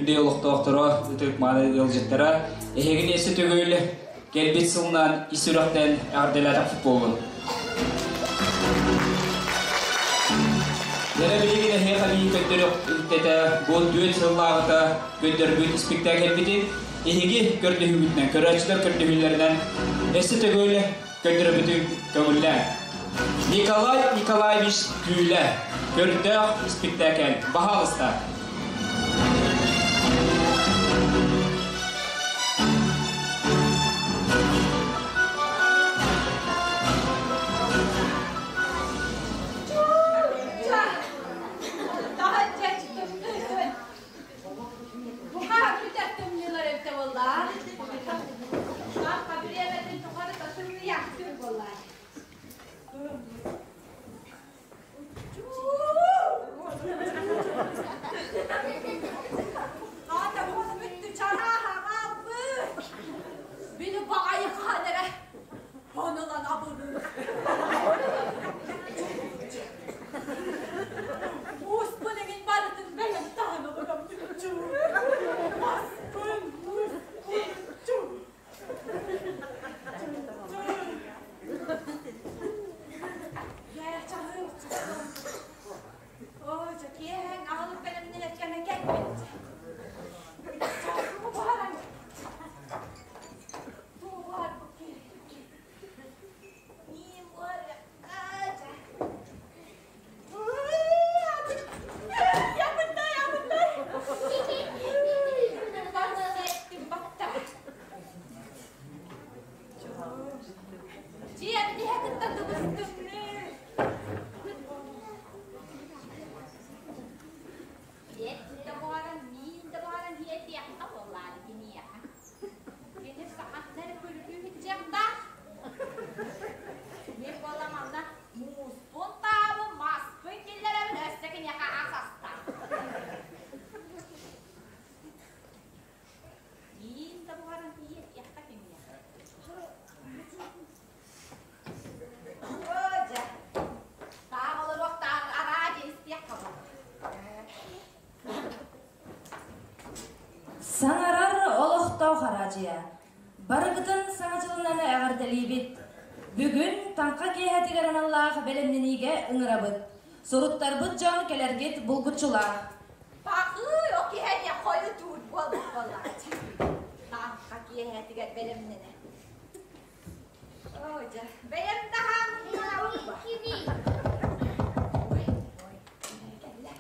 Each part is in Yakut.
Күндү олохтоохторо, ытык-мааны ыалдьыттара, эһигини өссө төгүл кэлбит сылынан ис сүрэхтэн эҕэрдэлээтэхпит буоллун. Дьэ билигин эһиэхэ биир көрдөрүөх илтэтэ бу түөрт сыллааҕыта көрдөрбүт испиктээкэлбитин эһиги көрдөһүүгүтүнэн, көрөөччүлэр көрдөһүүлэринэн өссө төгүл көрдөрөбүтүн көҥүллээҥ. Николай Николаевич Түүлэ көрдөөх испиктээкэл баһаалыста. Beni baayı hanere Onulan abını. Успунугин барытын бэйэм таһан олором Маспын, муспун, Киэһэҥ аҕалып бэлэмнэнэр кэмэ кэлбит. Буһаран Кини саҥаттан күлүкү-һиччэхтаах. Мин буолла манна мууспун таабын, маспын киллэрэбин, өссө киниэхэ ас астаах. Миин да буһаран тиийиэххэ киниэхэ. Оо, дьэ, таах олоруохтаах араа дьэ истиэххэ буолла. Саҥарар олохтоох араадьыйа. Барыгытын Саҥа дьылынан эҕэрдэлиибит! Бүгүн Таҥха киэһэтигэр аналлаах бэлэмнэниигэ ыҥырабыт. Суруттарбыт дьон кэлэргит булгуччулаах. Пахыы, о киһи хойутуур буолбут буоллааччы. Таҥха киэһэтигэр бэлэмнэнэ. Оо, дьэ, бэйэм даһаан Ой, ой, кэллэ.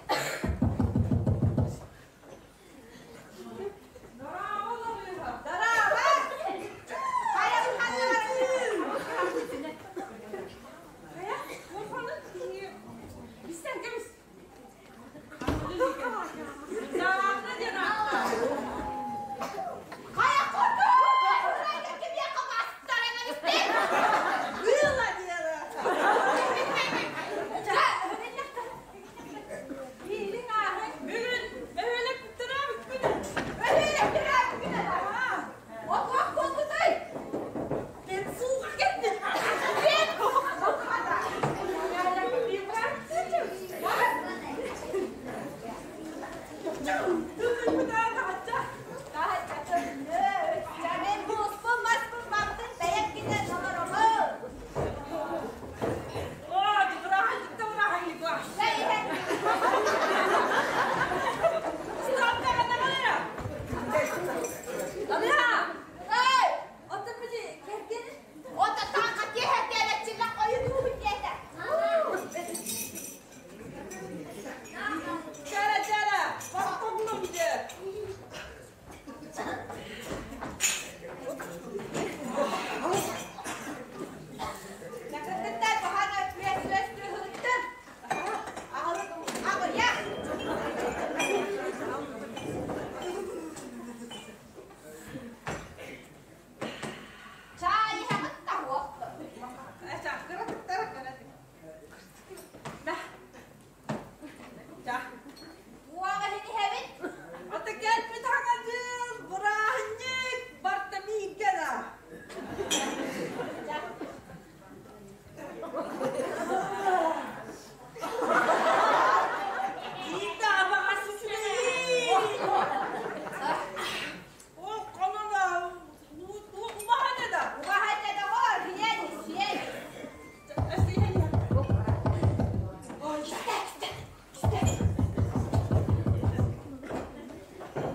Хайа,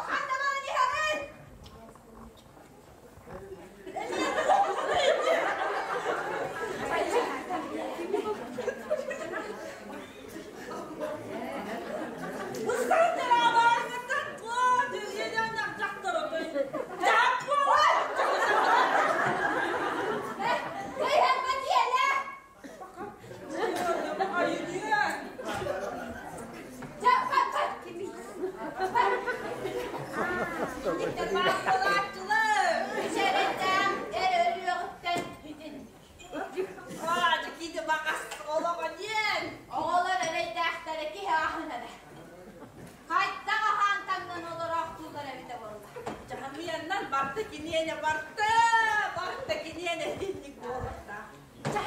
ханна баран иһэҕин? Оҕолор эрэйдээхтэрэ киһи аһынара. Хайдах аһаан таҥнан олороохтууллар эбитэ буолла. Дьаһамыйаннан барта киниэнэ барта, барта киниэнэ итинник буолуохтаах. Чэ,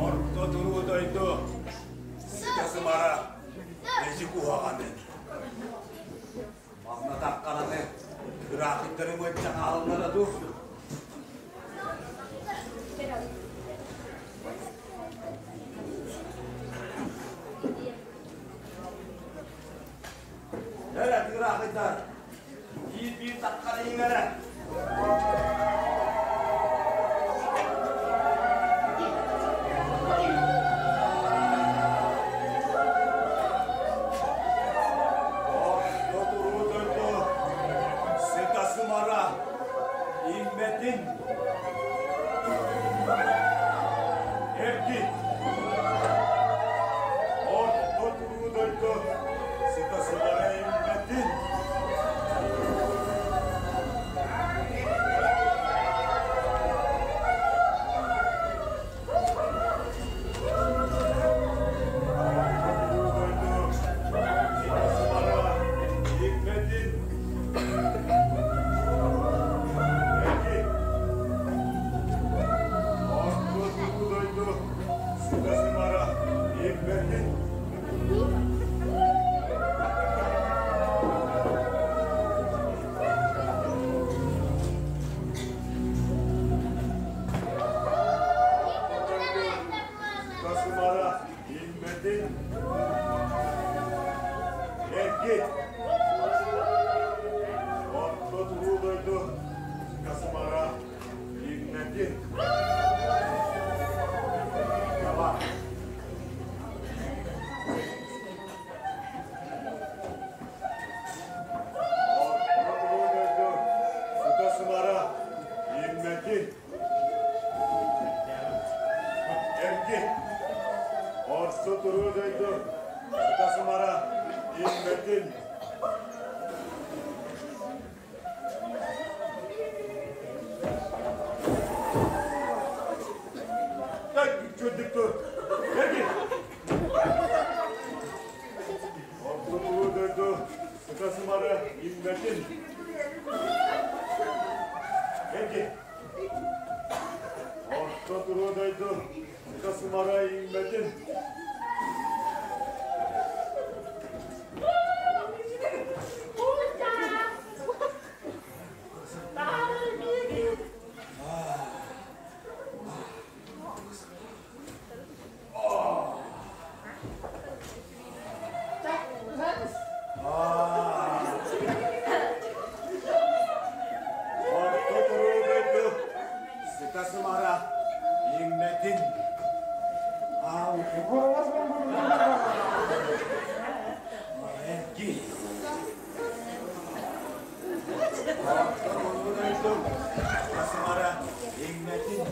Орто туруу дойду сыта-сымара мэлдьи куһаҕаны. Манна таххананы ыраахыттары мыаччах ааллара дуу? Эрэ тыыраахыттар биир-биир таххана иҥэрэ. Орто туруу дойду сыта-сымара иҥмэтин. Эргит. Орто туруу дойду сыта-сымара иҥмэтин. Орто туруу дойду сыта-сымара иҥмэтин. Эргит. Орто туруу дойду сыта-сымара иҥмэтин. Орто дойду сыта-сымара иҥмэтин. Эргит. Орто туруу дойду сыта-сымара иҥмэтин. Таба. Орто туруу дойду сыта-сымара иҥмэтин. Эргит. Орто туруу дойду сыта-сымара иҥмэтин. Чөдүктөр. Эргит. Орто туруу дойду сыта-сымара иҥмэтин. Эргит. Орто туруу дойду сыта-сымара иҥмэтин. Орто туруу дойду сыта-сымара иҥмэтин. Эргит. Орто туруу дойду сыта-сымара иҥмэтин.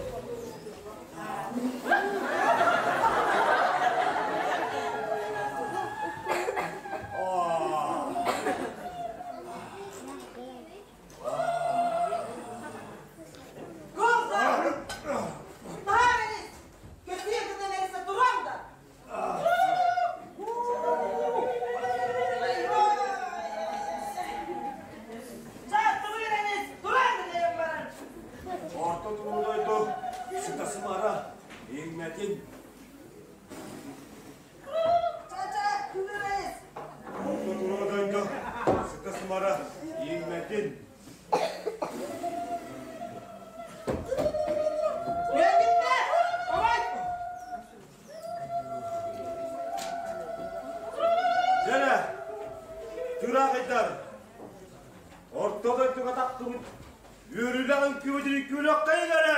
тумара иҥмэтин. Дьэрэ, тыраахайдар, орто дойдуга тахсыбыт үөрүүлээх үҥкүүбүтүн үҥкүүлүөххэйин эрэ!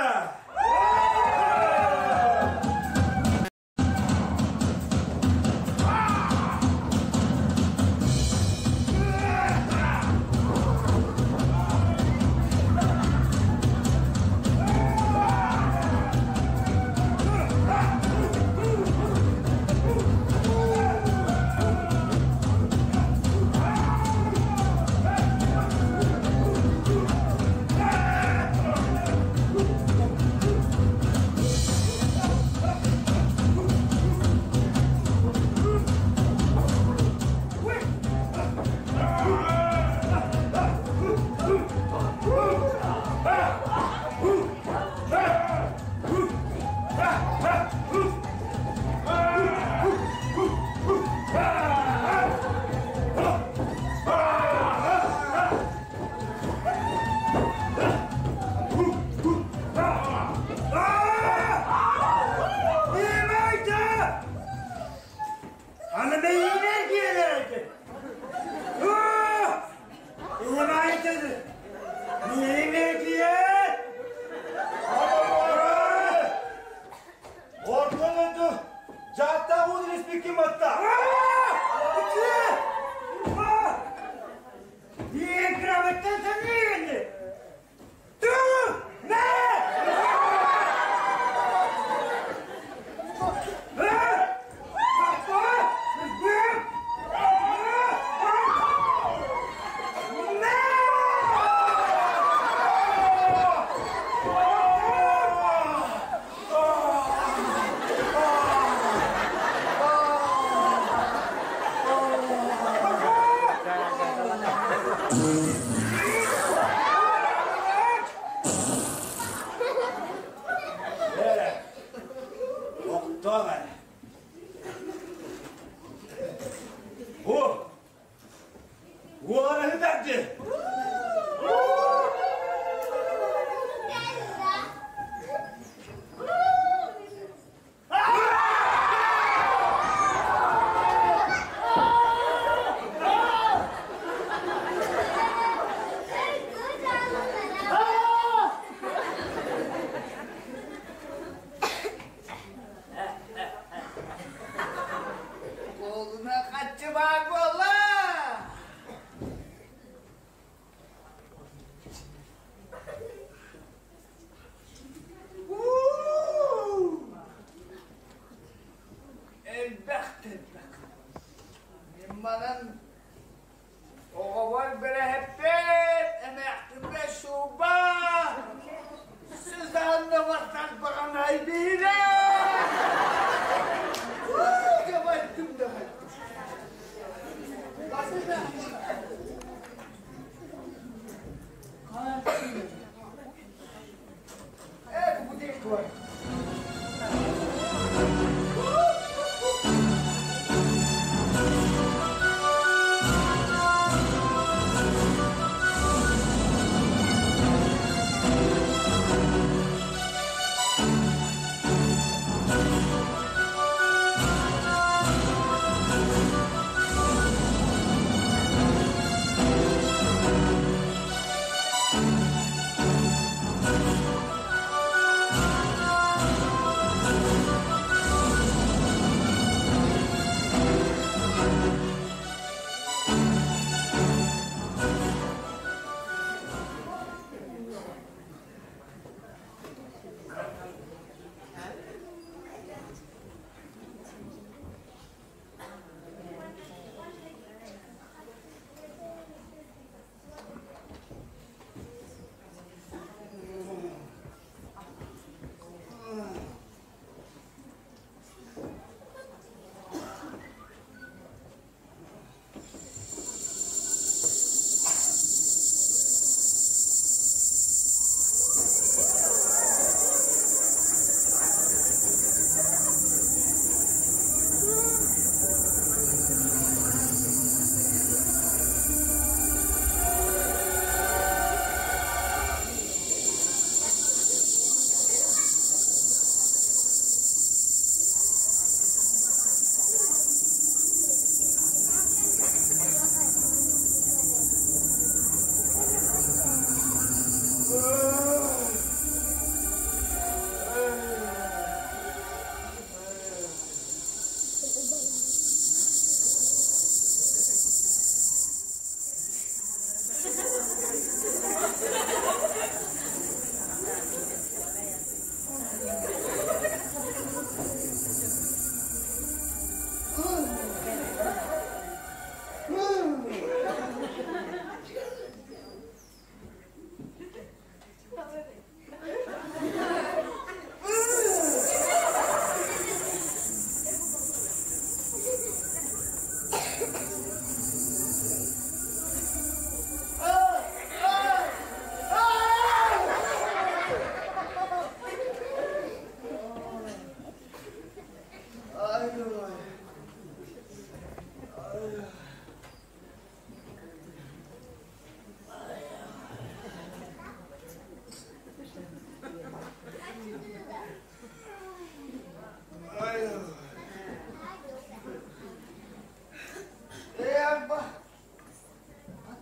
Буолуна хаччы баар буолла.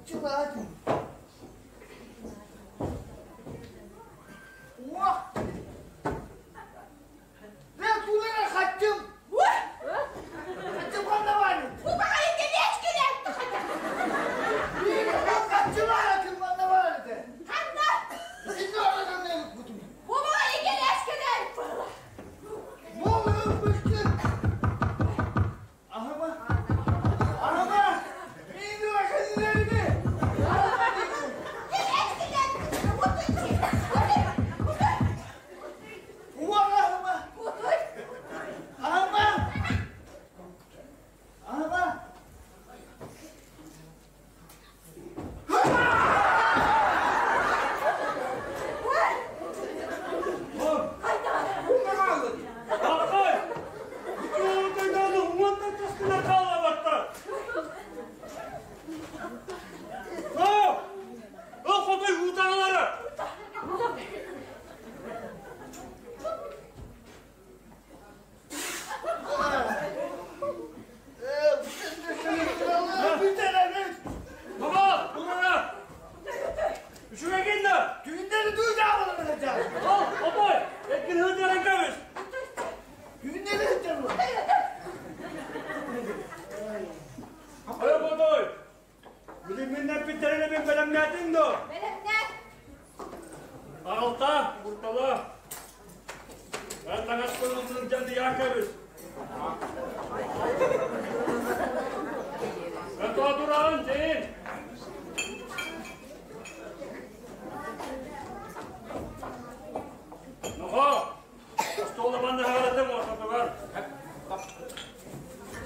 Хаччылаатын. Уох! Мен тулара хаччым! Хаччым ханна баар? Бу баҕайы кэлиэчкилэр! Хаччым баар, ким ханна баар этэ? Ханна? Ити оройдон өлүкпүтүм. Бу баҕайы кэлиэчкилэр! Бу өлүкпүтүм. Аһыма! Аһыма! Миигин өлөрүннэрини! Кэлиэчкилэр! Уох аһыма! Аһыма! Аһыма! Акай! Уонна таскына хаалабаттар! О! Ол хотой уутаҕалара! Баба, урара! Үчүгэйгин да! Түүннэри тууйдаабалар. Ол, отой! Эккин хыдыран көбүс! Түүннэри сылдьабын. Ой, отой! Билимминнен питтерine мен бэлэмнээтиҥ дуо? Бэлэмнэт! Аҕалта, буртала. Эн таҥаспын сылдьан дыйаан көбүс. Эн тоҕо тураҕын, чэйин? Нохоо, остуолабан наһаалатым ортотугар.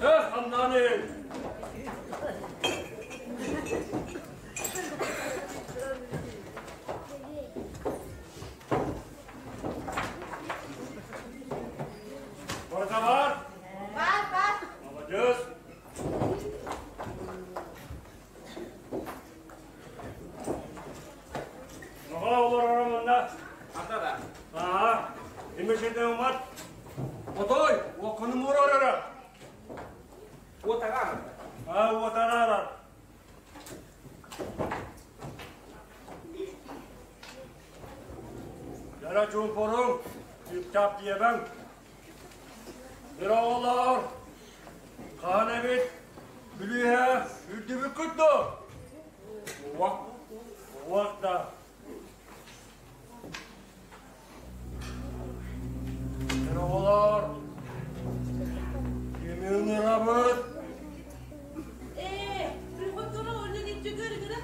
Эх, хамнаан иһин. Барыта баар? Бар, бар. Молодец. Нохоо олорорум манна. Ата да. Аа, имешете умат. Отой, уоккуну муоророра. Уотаҕа. Аа, уотараара. Яра чуумпуруҥ, чыпчаап диэбэҥ. Бир оҕолоор, хаһан эбит бүлүүһэ үрдүбүккүт дуо? Уох, уох да. Бир оҕолоор, кими ыҥырабыт? Ээ, приходура өлүгүнчү көрүгүрэ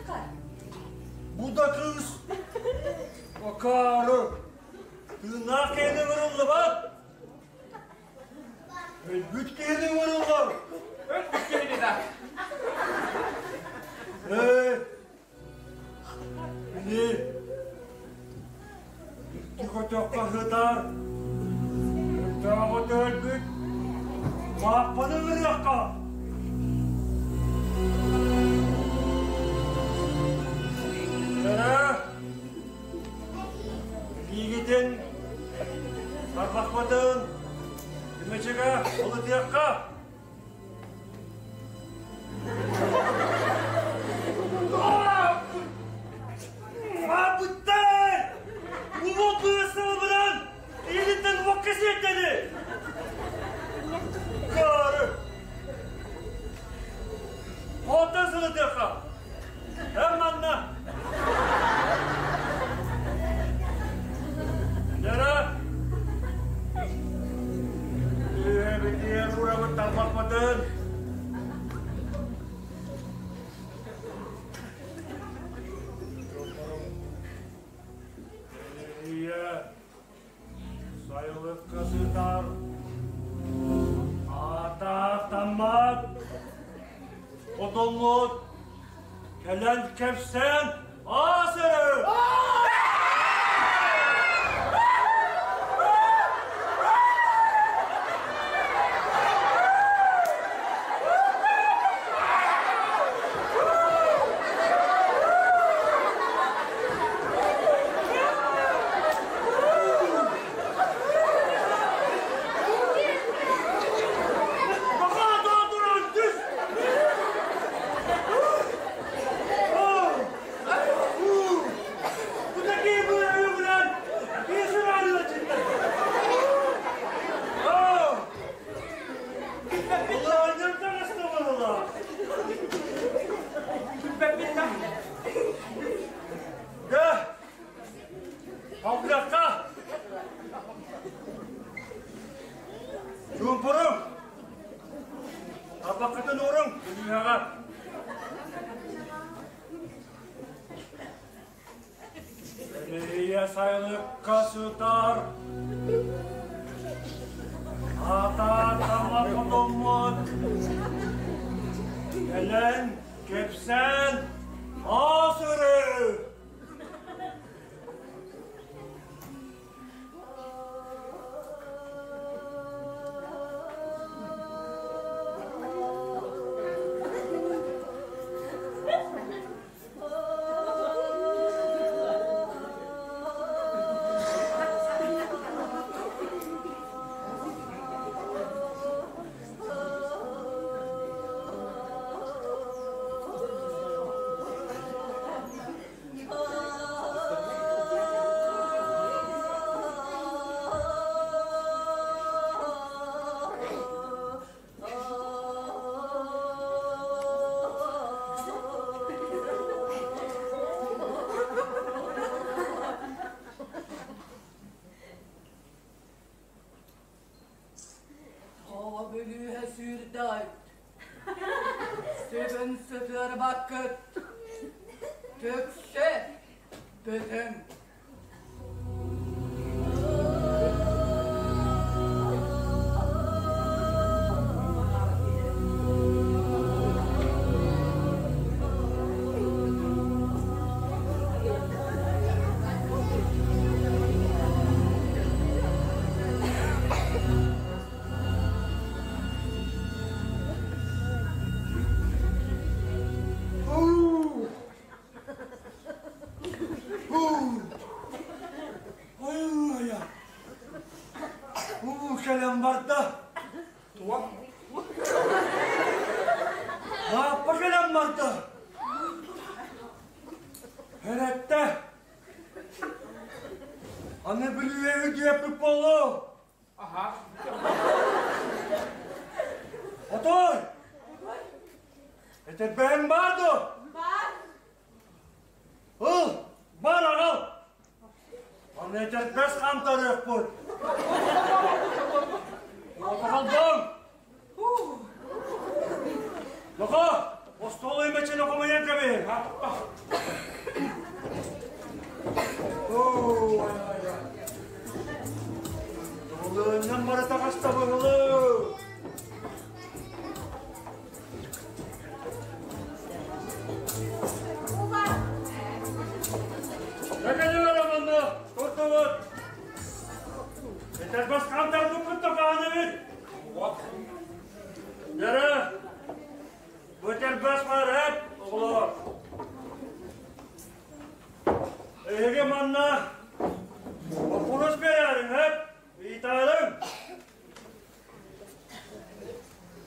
Бу да кыыс акаары, тыыннаах киһини ыҥырыллыбат. Өлбүт киһини ыҥырыллар. Өлбүт киһини да. Ээ, били икки көтөххө сытар, өлтөөҕү өлбүт Мааппаны ыҥырыахха. Эрэ, илиигитин, тарбахпытын Имэчигэ олутуохха. Мааппыттар! Улуу быысыбынан илиттэн уокка сиэттэни! Кары! Оттон сылытыахха! Эн манна! Дьара! Үөбүтүгэр уурабыт тарбахпытын! Ийэ, сайылыкка сытар аатаахтаммат хотоммут кэлэн кэпсээн аас эрэ! Баха туран түс! Бэлиэ сайылыкка сытар Ата хотоммут кэлэн кэпсээн аас өрө! Тоҕо бүлүүһэ сүүрдэҕит? Сүгүн сытыарбаккыт. Түксэ бүтүҥ. Уу кэлэн барда. Лааппа кэлэн барда. Эрэттэ. Аны бүлүүһү диэппит буолуо. Аха. Отой! Этэрбэһиҥ баар дуо? Баар. Ыл, бар аҕал. Аны этэрбэс хантарыахпыт. Уотаҕалдоҥ. Доҕор, остуол өймөчөнө хомуйан кэбиһин. Долуонньан барыта хаста быһылы. Кэкэлиэр манна, турдубут. Этэрбэс хантарбыппыт да хааныбыт. Дьэрэ, бу этэрбэс баар эт, оҕолор. Эһиги манна боппуруос биэрээриҥ, эп, ыйытаарыҥ.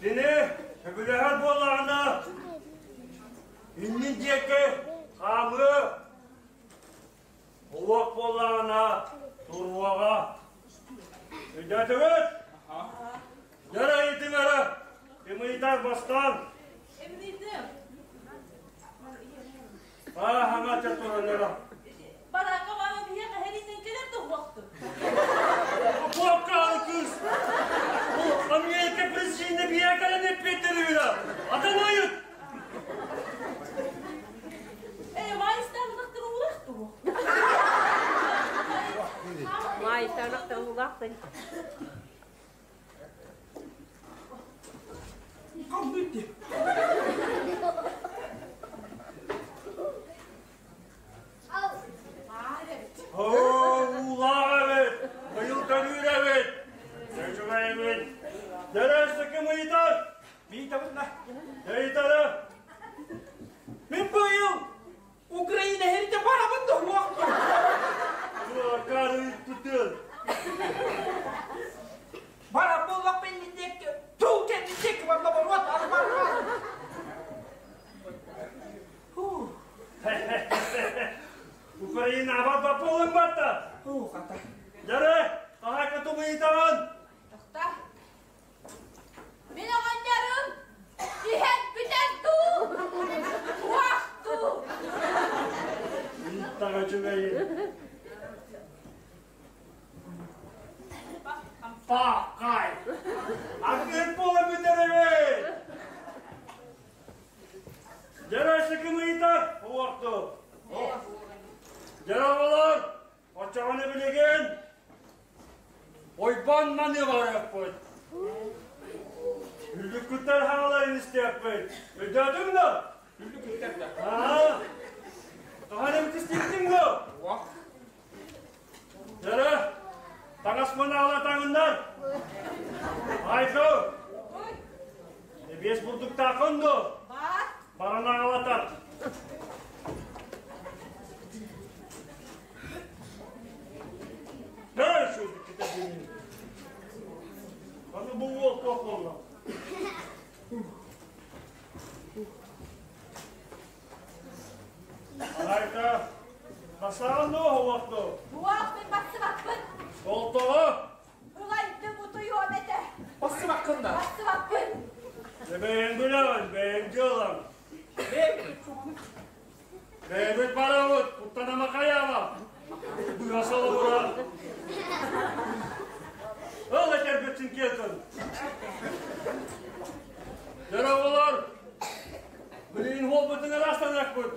Кини сөбүлэһэр буоллаҕына, иннин диэки хаамыа, уох буоллаҕына туруоҕа. Өйдөөтүгүт? Дьэ ыйытыҥ эрэ, ким ыйытар бастаан? Эмнийдим. Аа, хаҥа тураллара. Барака баҕа биһиэхэ эһэринэн кэлэр да уохтун. Куопка кыыс! Америка президенти биһиэхэ эппиэттэри Атын ыйыт! Э, маайыстаабынахтар уулаах Маайыстаабынахтар уулаахтын. Кам бүттү. Уулаах эбит, быйыл төрүүр эбит, үчүгэй эбит. Дөрөстө ким ыйытар? Миитабытна. Ыйытары. Мин быйыл Украина хэрите барабын да уохтун. Туакар ыйыппытын. Бара буоллахпын инниннек тул кэнниннек барла боруот арбар. Украина абат бапполын батта. Хата. Дәрі, қағай кытым ыйытаҕын. Тохта. Мин оҕонньорум иһэн бүтэр дуу, уох дуу. Ыйыттаҕа үчүгэйин. Паакай! Аргыт буола бүтэр эбит! Дьэрэ сыкым ыйытар, уохту. Дьэрэ оҕолор, билигин ойбон маны барыахпыт. Үллүккүттэр хааларын истиэхпит. Өйдөөтүҥ да? Үллүккүттэр да. Аа. Хаһан эбит истибитиҥ дуо? Уох. Дөрө, таҥаспын аала таҥыннар. Айко, эбиэс бурдуктааххын дуо? Бар. Баран аҕалатар. Дөрө, Аны бу уол туох буолла? Айка, басаан доо, уох доо? Уох, мин бассыбаппын. Болтоҕо? Ылайдым утуйуом этэ. Бассыбаккын да? Бассыбаппын. Бэйэҥ билэҕин, бэйэҥ дьыалаҥ. Бэйэбит барабыт, куттанама хайаама. Быһа солобура. Ыл этэрбитин киэтин. Дөрө оҕолор, билигин уолбутун ырастаныахпыт.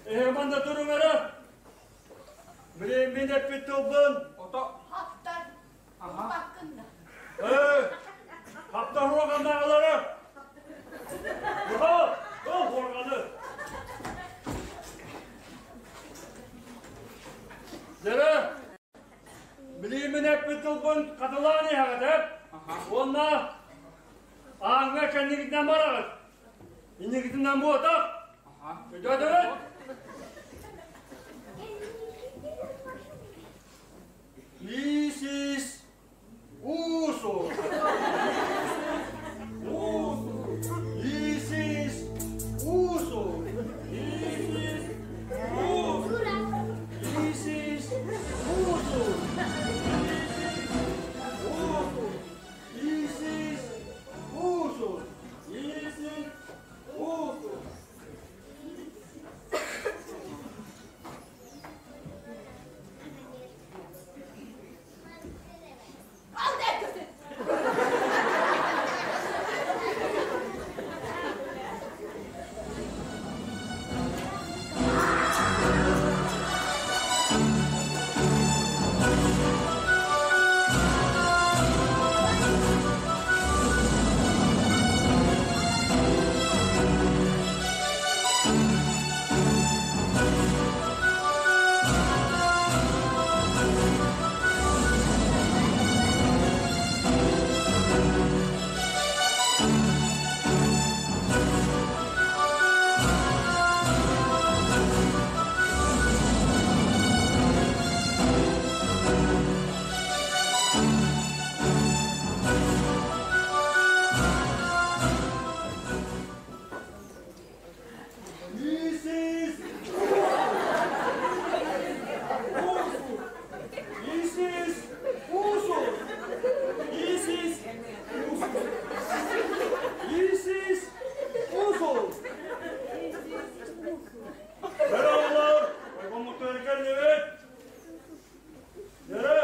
Эһиги манна туруҥ эрэ. Билигин мин эппит тылбын. Ото. Хаптар. Баккын да. Ээ, хаптар уорганнааҕылары. Быһа, ыл уорганы. Дөрө, билигин мин эппит тылбын хатылаан иһэҕит, эп? Уонна ааҥҥа кэннигитинэн бараҕыт. Иннигитинэн буотах. Өйдөөтүгүт? Иисис Уусу! Уусу! Иисис Уусу! Иисис Уусу! Иисис Уусу! Уусу! Иисис Уусу! Иисис Уусу! Иисис! Иисус! Иисус! Иисус! Иисус! Иисус! Merhabalar. Ойбоммутугар кэллибит. Дөрө,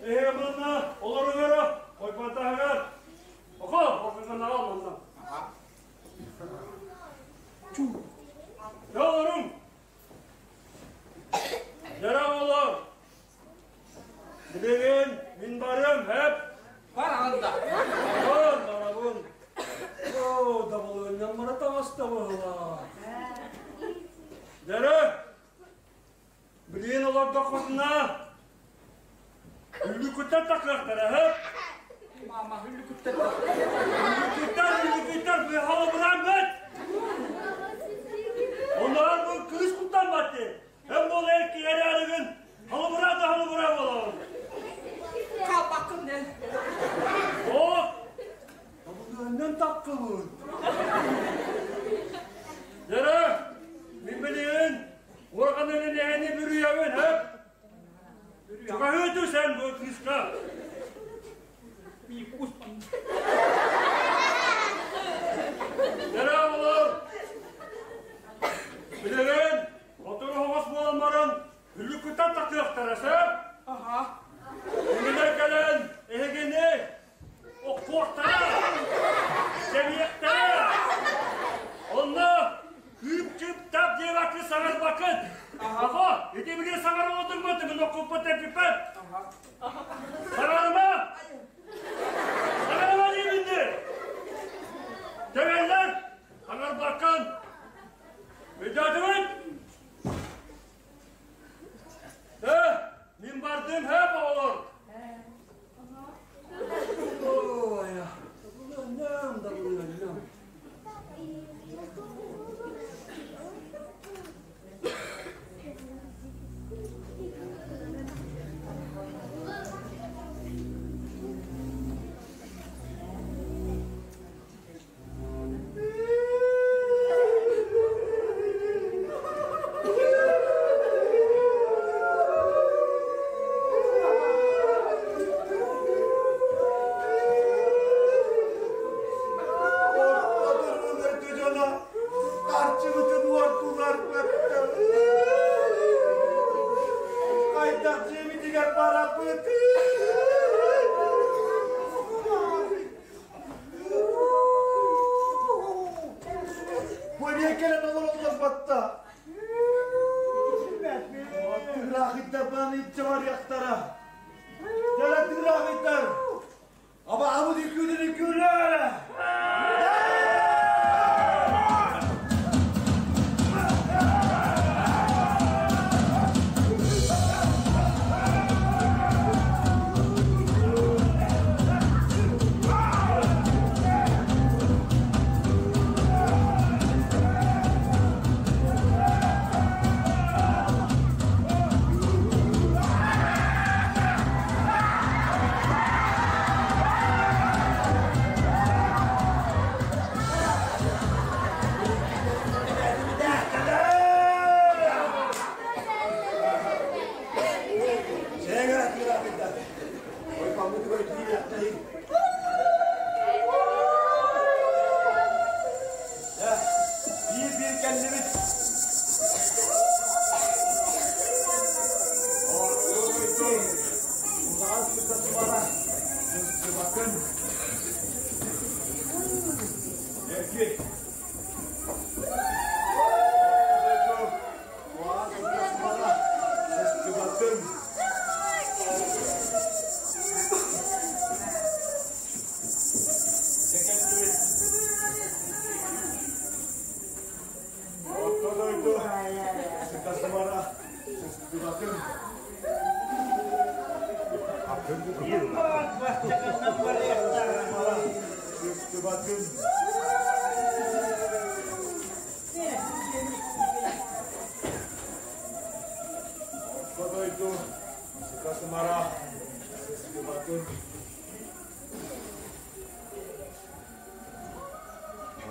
эһиги манна олоруҥ ойбонтаһыгар. Око, оргуган аҕал манна. Олоруҥ. Дөрө оҕолор. Билигин мин барыам, һэп. Бараҕын да. Барабын, барабын. Оо, дабылыанньам бара таҕыста быһыылаах. Дөрө, билигин олордоххутуна Үллүкүттэн тахсыахтара, һэ? Мама, үллүкүттэн Үллүкүттэн, үллүкүттэн быһалабылаан бэт! Онноор бу кыыс куттаммат дии. Эн буола эркийэр арыгын халыбыра да халыбыра буолаҕын. Хаалбаккын дэн. О, табылыаннан таххыбын. Дөрө, мин билигин уорганын эһэни бүрүйэбин, һэ? Чугаһыы түсэн бу кыыска. Дөрө оҕолор! Билигин хотугу оҕус буолан баран үллүккүттэн тахсыахтара сөп? Аха. Кинилэр кэлэн эһигини охтуохтара, сэбиэхтэрэ. Онно кыып-чып тап диэбэккэ. Саҥарбаккын, саҥарбаккын! Аҕа, ити билигин саҥара олордуҥ мин оккуппут эппиппин! Саҥарыма! Саҥарыма диибин дии! Тэҥэллэр! Саҥарбаккын! Өйдөөтүгүт? Э, мин бардым, һэ, оҕолор! Ой, табылыанньам, табылыанньам. Харчыбытын уордулар Хайдах дьиэбитигэр бараппыт? Бу эмиэ кэлэн олороллор батта. Тыраахыйдарбаан илдьэ барыахтара. Дьэ, тыраахыйдар! Абаабыт үкүүнүн үкүүлээр! Биир-биир кэллибит. Эргит. Орто дойду сыта-сымара сыстыбатын. Сыстыбатын. Орто дойду сыта-сымара сыстыбатын.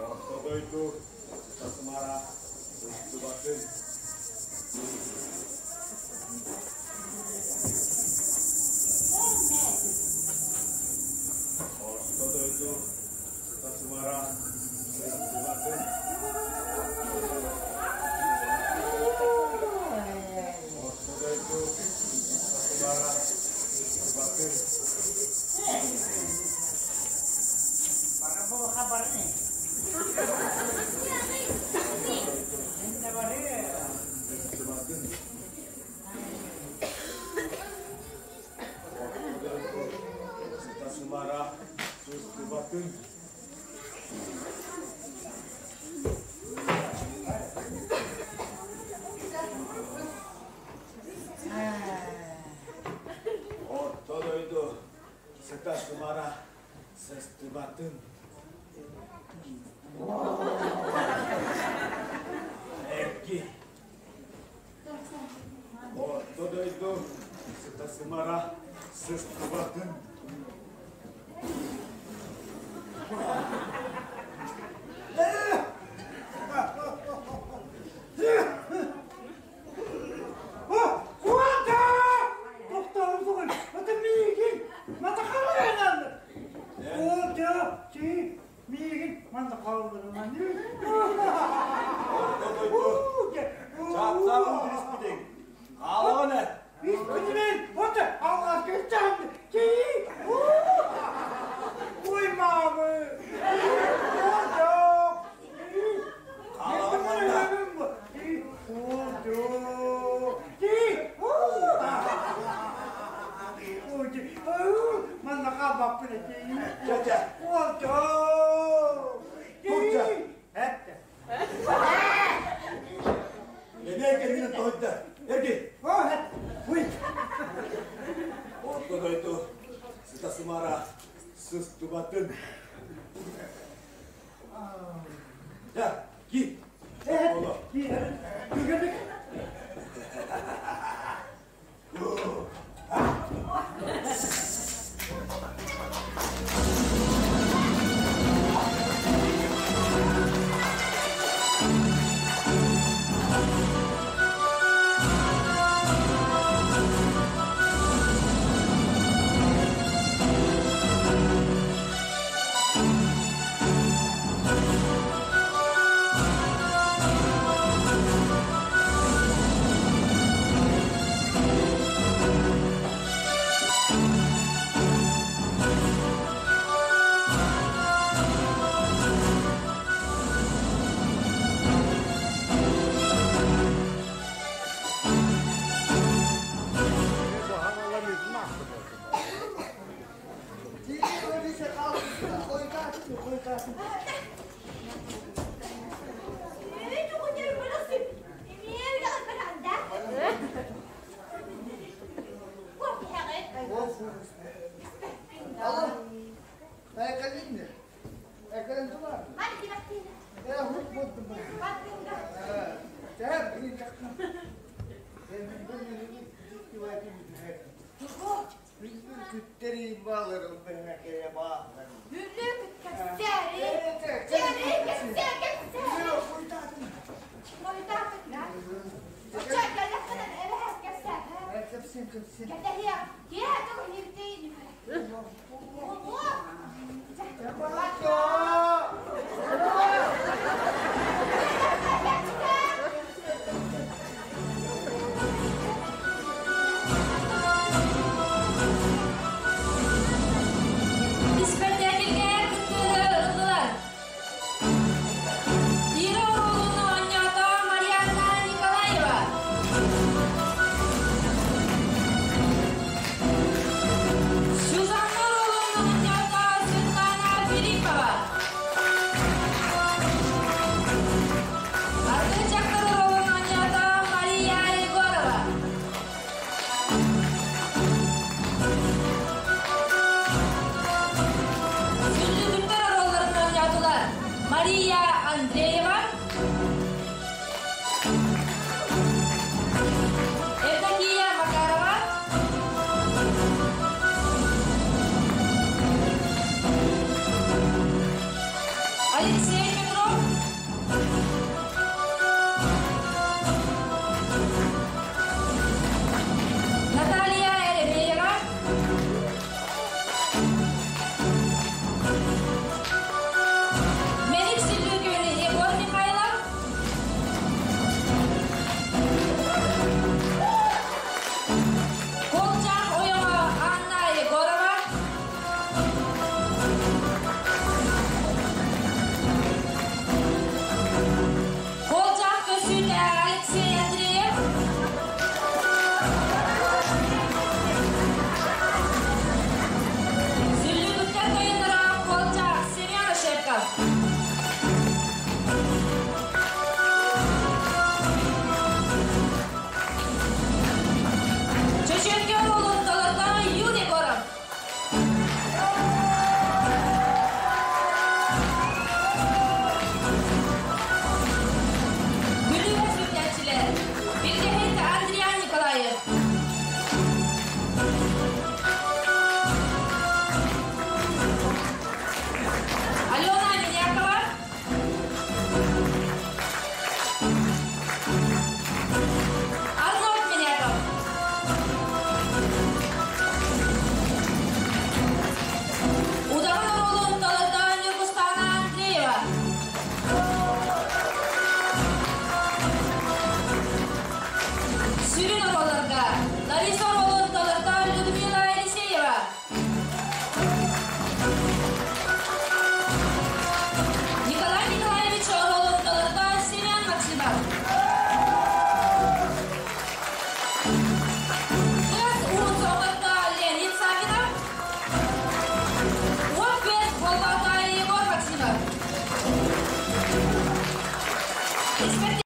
Орто дойду сыта-сымара сыстыбатын. Орто дойду сыта-сымара сыстыбатын. Орто дойду сыта-сымара сыстыбатын. Сыта-сымара сыстыбатын. Орто дойду сыта-сымара сыстыбатын. Эрги. Орто дойду сыта-сымара сыстыбатын. Куата! Тохтообутугун, это миигин, мата халайынан! О, да, ти, миигин, манда хаалларынан. Орто дойду чаптаабын билиспитиҥ. Хаалаҕын эр. Испитимин, ота, алласка иччаамды, ти! Кирилэ кэннинэн тоһуйда. Эрги. Уй. Орто дойду сыта сымара сыстыбатын. Да, ки. Ки. Түргенник.